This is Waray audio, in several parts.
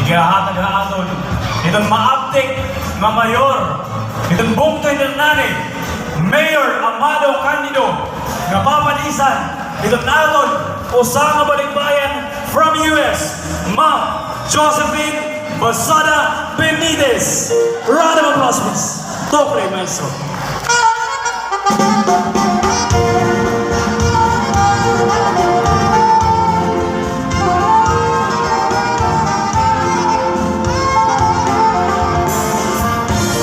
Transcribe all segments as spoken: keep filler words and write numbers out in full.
Igahatag ha aton iton maabtik nga mayor, iton bungto iton nani, Mayor Amado Candido, nga papalisan iton aton usa nga balikbayan from U S, Ma'am Josephine Basada Benitez. Round of applause, please. Tokre, maestro.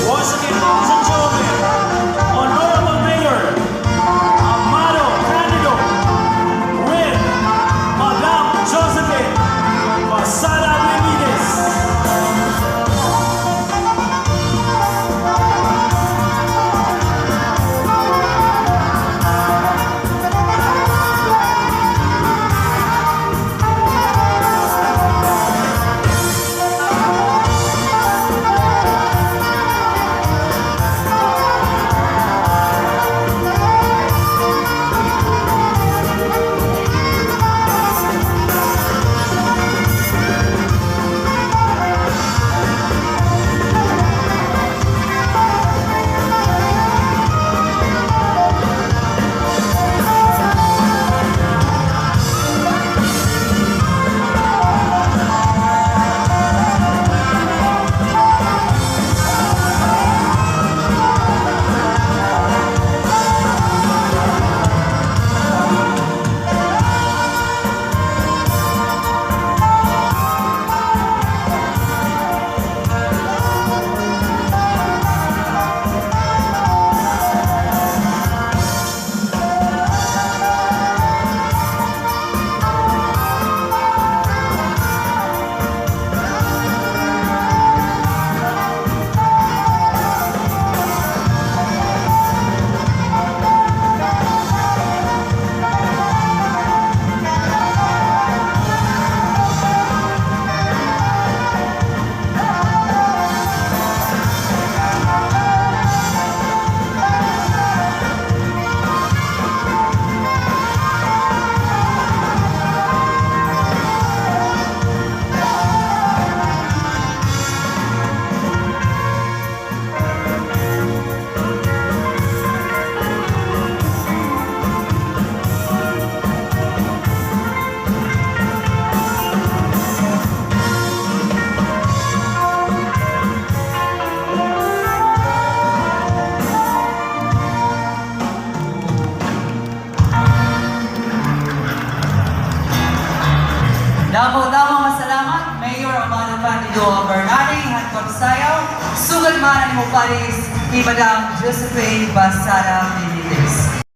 Once again, ladies and gentlemen, Honorable Mayor Amado Candido with Madam Josephine Basada Benitez. Damo-damo nga salamat, Mayor Amado Candido Bernardi, han pagsayaw, sugad man an imo paris ni Madam Josephine Basada Benitez.